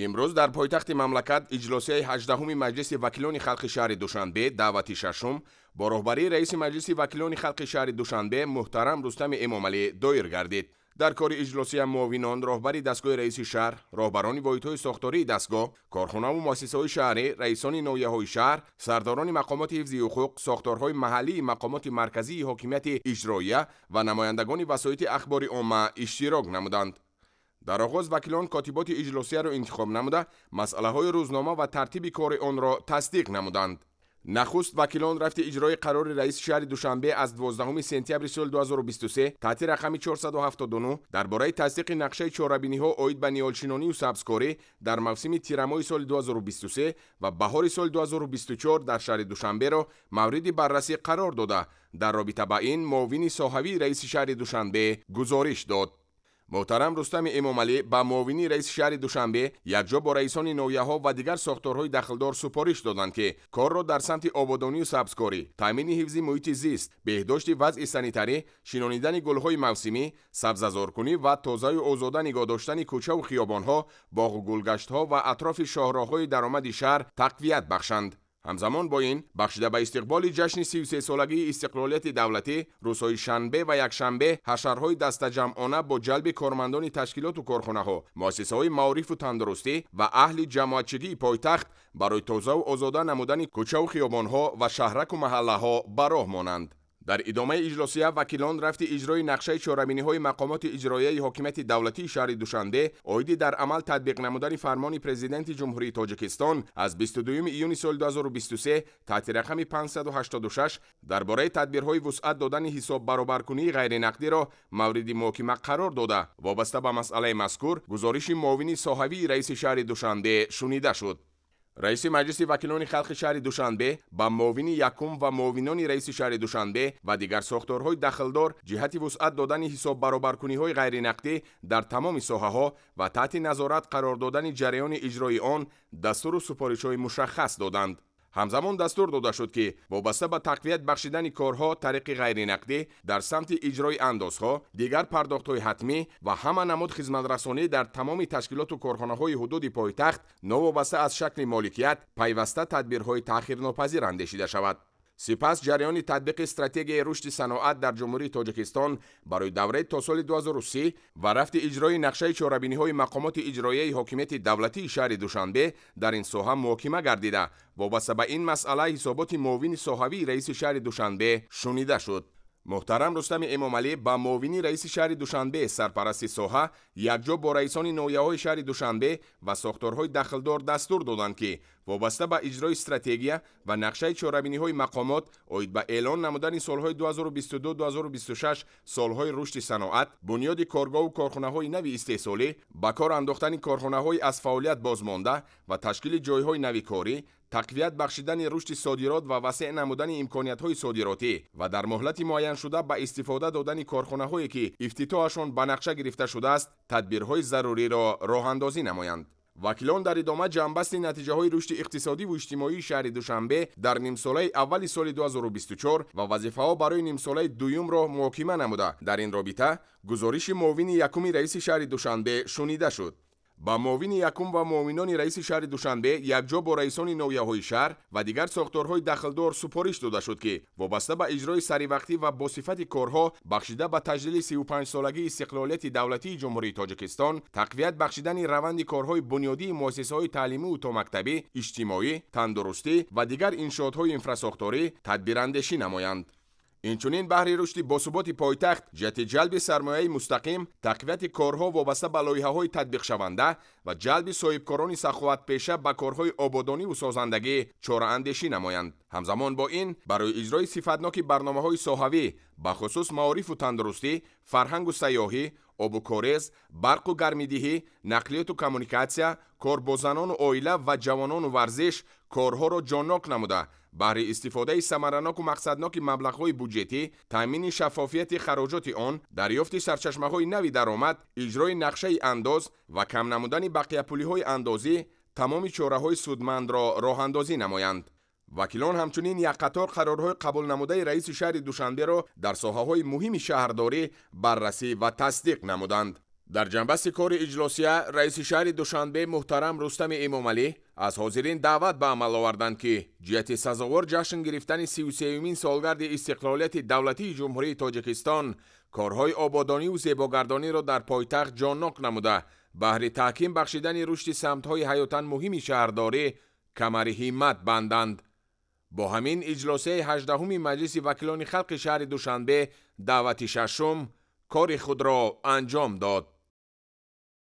Имрӯз дар пойтахти мамлакат иҷлосияи 18-уми Маҷлиси вакилони халқи шаҳри Душанбе даъвати шашум бо роҳбарии раиси Маҷлиси вакилони халқи шаҳри Душанбе муҳтарам Рустами Эмомалӣ доир гардид. Дар кори иҷлосия муовинон, роҳбари дастгоҳи раиси шаҳр, роҳбарони воҳидҳои сохтории дастгоҳ, корхонаву муассисаҳои шаҳрӣ, раисони ноҳияҳои шаҳр, сардорони мақомоти ҳифзи ҳуқуқ, сохторҳои маҳаллии мақомоти марказии ҳокимияти иҷроия ва намояндагони васоити ахбори омма иштирок намуданд. Дар оғоз вакилон котиботи иҷлосияро интихоб намуда, масъалаҳои рӯзнома ва тартиби кори онро тасдиқ намуданд. Нахуст вакилон рафти иҷрои қарори раиси шаҳри Душанбе аз 12 сентябри соли 2023 таҳти рақами 479 дар бораи тасдиқи нақшаи чорабиниҳо оид ба ниҳолшинонию сабзкорӣ дар мавсими тирамоҳи соли 2023 ва баҳори соли 2024 дар шаҳри Душанберо мавриди баррасӣ қарор дода, дар робита ба ин муовини соҳавии раиси шаҳри Душанбе гузориш дод. Муҳтарам Рустами Эмомалӣ ба муовини раиси шаҳри Душанбе якҷо бо раисони ноҳияҳо ва дигар сохторҳои дахлдор супориш доданд, ки корро дар самти ободонию сабзкорӣ, таъмини ҳифзи муҳити зист, беҳдошти вазъи санитарӣ, шинонидани гулҳои мавсимӣ, сабзазоркунӣ ва тозаю озода нигоҳ доштани кӯчаву хиёбонҳо, боғу гулгаштҳо ва атрофи шоҳроҳҳои даромади шаҳр тақвият бахшанд. Ҳамзамон бо ин, бахшида ба истиқболи ҷашни 33-солагии истиқлолияти давлатӣ, рӯзҳои шанбе ва якшанбе ҳашарҳои дастаҷамъона бо ҷалби кормандони ташкилоту корхонаҳо, муассисаҳои маорифу тандурустӣ ва аҳли ҷамоатчигии пойтахт барои тозаву озода намудани кӯчаву хиёбонҳо ва шаҳраку маҳаллаҳо ба роҳ монанд. Дар идомаи иҷлосия вакилон рафти иҷрои нақшаи чорабиниҳои мақомоти иҷроияи ҳокимияти давлатии шаҳри Душанбе оиди дар амал татбиқ намудани фармони Президенти Ҷумҳурии Тоҷикистон аз 22 июни соли 2023 таҳти рақами 586 дар бораи тадбирҳои вусъат додани ҳисоббаробаркунии ғайринақдиро мавриди муҳокима қарор дода, вобаста ба масъалаи мазкур гузориши муовини соҳавии раиси шаҳри Душанбе шунида шуд. Раиси Маҷлиси вакилони халқи шаҳри Душанбе ба муовини якум ва муовинони раиси шаҳри Душанбе ва дигар сохторҳои дахлдор ҷиҳати вусъат додани ҳисоббаробаркуниҳои ғайринақдӣ дар тамоми соҳаҳо ва таҳти назорат қарор додани ҷараёни иҷрои он дастуру супоришҳои мушаххас доданд. Ҳамзамон дастур дода шуд, ки вобаста ба тақвият бахшидани корҳо тариқи ғайринақдӣ дар самти иҷрои андозҳо, дигар пардохтҳои ҳатмӣ ва ҳама намуд хизматрасонӣ дар тамоми ташкилоту корхонаҳои ҳудуди пойтахт новобаста аз шакли моликият пайваста тадбирҳои таъхирнопазир андешида шавад. Сипас ҷараёни татбиқи стратегияи рушди саноат дар Ҷумҳурии Тоҷикистон барои давраи то соли 2030 ва рафти иҷрои нақшаи чорабиниҳои мақомоти иҷроияи ҳокимияти давлатии шаҳри Душанбе дар ин соҳа муҳокима гардида, вобаста ба ин масъала ҳисоботи муовини соҳавии раиси шаҳри Душанбе шунида шуд. Муҳтарам Рустами Эмомалӣ ба муовини раиси шаҳри Душанбе сарпарасти соҳа якҷо бо раисони ноҳияҳои шаҳри Душанбе ва сохторҳои дахлдор дастур доданд, ки вобаста ба иҷрои стратегия ва нақшаи чорабиниҳои мақомот оид ба эълон намудани солҳои 2022-2026 солҳои рушди саноат, бунёди коргоҳу корхонаҳои нави истеҳсолӣ, ба кор андохтани корхонаҳои аз фаъолият бозмонда ва ташкили ҷойҳои нави корӣ, тақвият бахшидани рушди содирот ва васеъ намудани имкониятҳои содиротӣ ва дар муҳлати муайяншуда ба истифода додани корхонаҳое ки ифтитоҳашон ба нақша гирифта шудааст, тадбирҳои заруриро роҳандозӣ намоянд. Вакилон дар идома ҷамъбасти натиҷаҳои рушди иқтисодиву иҷтимоии шаҳри Душанбе дар нимсолаи аввали соли 2024 ва вазифаҳо барои нимсолаи дуюмро муҳокима намуда, дар ин робита гузориши муовини якуми раиси шаҳри Душанбе шунида шуд. Ба муовини якум ва муовинони раиси шаҳри Душанбе якҷо бо раисони ноҳияҳои шаҳр ва дигар сохторҳои дахлдор супориш дода шуд, ки вобаста ба иҷрои саривақтӣ ва бо сифати корҳо бахшида ба таҷлили 35-солагии истиқлолияти давлатии Ҷумҳурии Тоҷикистон, тақвият бахшидани раванди корҳои бунёдии муассисаҳои таълимию томактабӣ, иҷтимоӣ, тандурустӣ ва дигар иншоотҳои инфрасохторӣ тадбирандешӣ намоянд. Инчунин баҳри рушди босуботи пойтахт ҷиҳати ҷалби сармояи мустақим, тақвияти корҳо вобаста ба лоиҳаҳои татбиқшаванда ва ҷалби соҳибкорони саховатпеша ба корҳои ободониву созандагӣ чораандешӣ намоянд. Ҳамзамон бо ин барои иҷрои сифатноки барномаҳои соҳавӣ, бахусус маорифу тандурустӣ, фарҳангу сайёҳӣ, обу корез, барқу гармидиҳӣ, нақлиёту коммуникатсия, кор бо занону оила ва ҷавонону варзиш корҳоро ҷоннок намуда, баҳри истифодаи самараноку мақсадноки маблағҳои буҷетӣ, таъмини шаффофияти хароҷоти он, дарёфти сарчашмаҳои нави даромад, иҷрои нақшаи андоз ва кам намудани бақияпулиҳои андозӣ тамоми чораҳои судмандро роҳандозӣ намоянд. Вакилон ҳамчунин як қатор қарорҳои қабулнамудаи раиси шаҳри Душанберо дар соҳаҳои муҳими шаҳрдорӣ баррасӣ ва тасдиқ намуданд. Дар ҷанбасти кори иҷлосия раиси шаҳри Душанбе муҳтарам Рустами Эмомалӣ аз ҳозирин даъват ба амал оварданд, ки ҷиҳати сазовор ҷашн гирифтани 33-юмин солгарди истиқлолияти давлатии Ҷумҳурии Тоҷикистон корҳои ободониву зебогардониро дар пойтахт ҷоннок намуда, баҳри таҳким бахшидани рушди самтҳои ҳаётан муҳими шаҳрдорӣ камари ҳиммат банданд. Бо ҳамин иҷлосияи 18-уми Маҷлиси вакилони халқи шаҳри Душанбе даъвати шашум кори худро анҷом дод.